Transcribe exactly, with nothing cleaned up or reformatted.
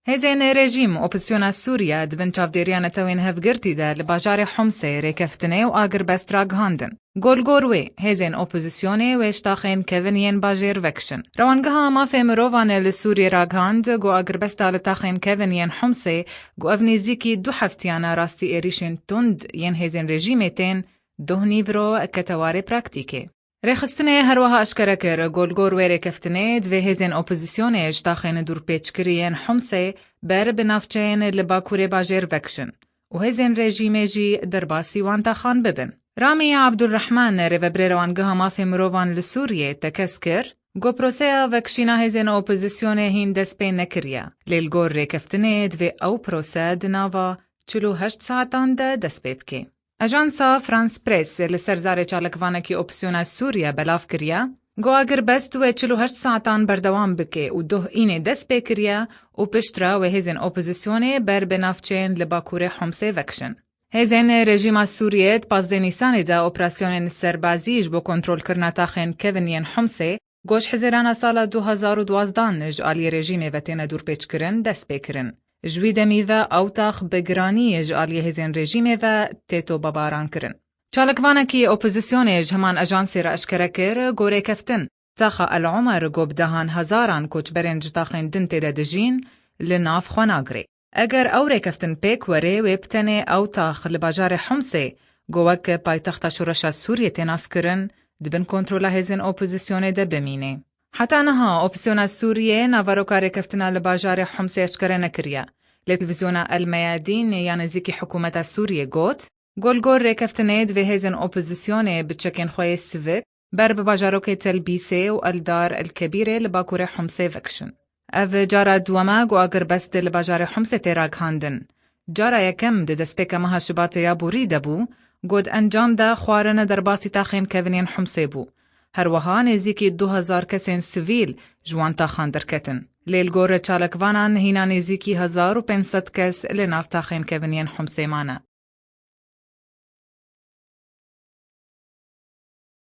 Hêzên rejîm û opozisyona Sûriye di bin çavdêriya Netewên Hevgirtî de li bajarê Homsê rêkeftinê û agirbest ragihandin. Go li gor wê, hêzên opozisyonê wê ji taxên kevin yên bajêr vekişin. Rewangeha Mafê Mirovan li Sûriyê ragihand, ku agirbesta li taxên kevin yên Homsê, ku ev nêzîkî du heftiyana rastî êrîşên tund yên hêzên rejîmê tên, doh nîvro kete warê praktîkê. Rêxistinê her wiha eşkere kir, ku li gor wê rêkeftinê divê hêzên opozisyonê ji taxên dûrpêçkirî yên Homsê ber bi navçeyên li bakurê bajêr vekişin û hêzên rejîmê jî derbasî wan taxan bibin. Ramî Abdulrehman, rêvebirê Rewangeha Mafê Mirovan li Sûriyê, tekez kir, ku proseya vekişîna hêzên opozisyonê hîn dest pê nekiriye, lê li gor rêkeftinê divê ew prose di nava çil û heşt saetan de dest pê bike. Ajansa France Press li ser zarê çalakvanekî opozisyona Sûriye belav kiriye, ku agirbest wê çil û heşt saetan berdewam bike û doh înê dest pê kiriye û piştre wê hêzên opozisyonê ber bi navçeyên li bakurê Homsê vekişin. Hêzên rejîma Sûriyê di pazdeh Nîsanê de operasyonên serbazî ji bo kontrolkirina taxên kevin yên Homsê, ku ji hizêrana sala du hazar û duwazdeh ji aliyê rejîmê ve têne dûrpêçkirin, dest pê kirin. Ji wî demî ve ew tax bi giranî ji aliyê hêzên rejîmê ve tê tobebaran kirin. Çalakvanekî opozisyonê ji heman ajansê re eşkere kir, ku rêkeftin taxa El Omer, ku bi dehan hezaran koçberên ji taxên din tê de dijîn, li nav xwe nagirê. Eger ew rêkeftin pêk were, wê bi tenê ew tax li bajarê Homsê, ku wek paytexta şoreşa Sûriyê tê naskirin, di bin kontrola hêzên opozisyonê de bimîne. Heta niha opozisyona Sûriyê naveroka rêkeftina li bajarê Homsê eşkere nekiriye. Lê televîzyona El Meyadîn ya nêzîkî hikûmeta Sûriyê got, ku li gor rêkeftinê divê hêzên opozisyonê bi çekên xwe yê sivik ber bi bajarokê Telbîsê û El Dar El Kebîrê li bakurê Homsê vekişin. Ev cara duwem e ku agirbest li bajarê Homsê tê ragihandin. Cara yekem di destpêka meha Şubatê ya borî de bû, ku di encam de xwarin derbasî taxên kevin yên Homsê bû. Her wiha nêzîkî du hezar kesên sivîl ji wan taxan derketin. Lê li gor çalakvanan hîna nêzîkî hezar û pênc sed kes li nav taxên kevin yên Homsê mane.